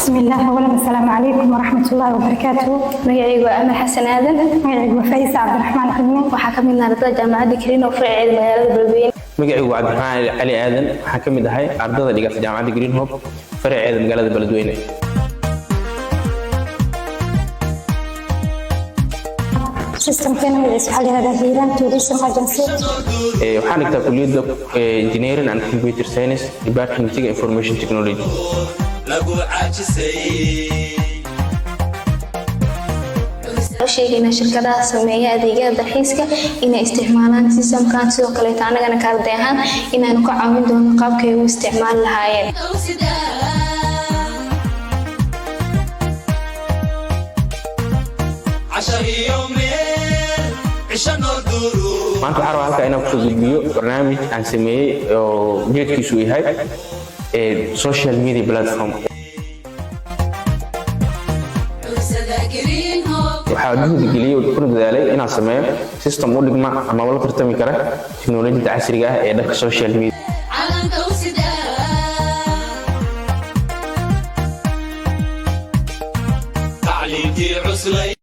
Bismillaah. Awalan, assalaamu calaykum waraxmatullaahi wabarakaatuh. Magacaygu waa Amal Xasan Aadan. Magacaygu waa Faisa Cabdiraxmaan Xudne. Waxaa ka mid ah ardada Jaamacadda Green Hope, faraceeda magaalada Beledweyne. Magacaygu waa Cabdiraxmaan Cali Aadan. Waxaan ka mid ahay ardada dhigata Jaamacadda Green Hope, faraceeda magaalada Beledweyne. Systemkeena magaciisa waxaa la yihahdaa Hiiraan Tourism Agency. Waxaan dhigtaa kuliyadda Engineering and Computer Science, departmentiga Information Technology. Lagu caajisay. Sheegaynaa shirkadaha sameeya adeegyada dalxiiska inay isticmaalaan systemkan. Sidoo kaleeto, anagana ka arday ahaan inaanu ka caawin doono qaabkay u isticmaali lahaayeen. Cashar iyo meel cisho noo duru. Maanta waxaan rabaa halkaa inaan kusoo gudbiyo barnaamij aan sameeyey oo ujeedkiisu yahay social media platform. Waxaa juhdi geliyey oo kuna dadaalay inaan sameeyo system u dhigma ama la tartami kara teknolojiyadda casriga ah ee dhanka social media.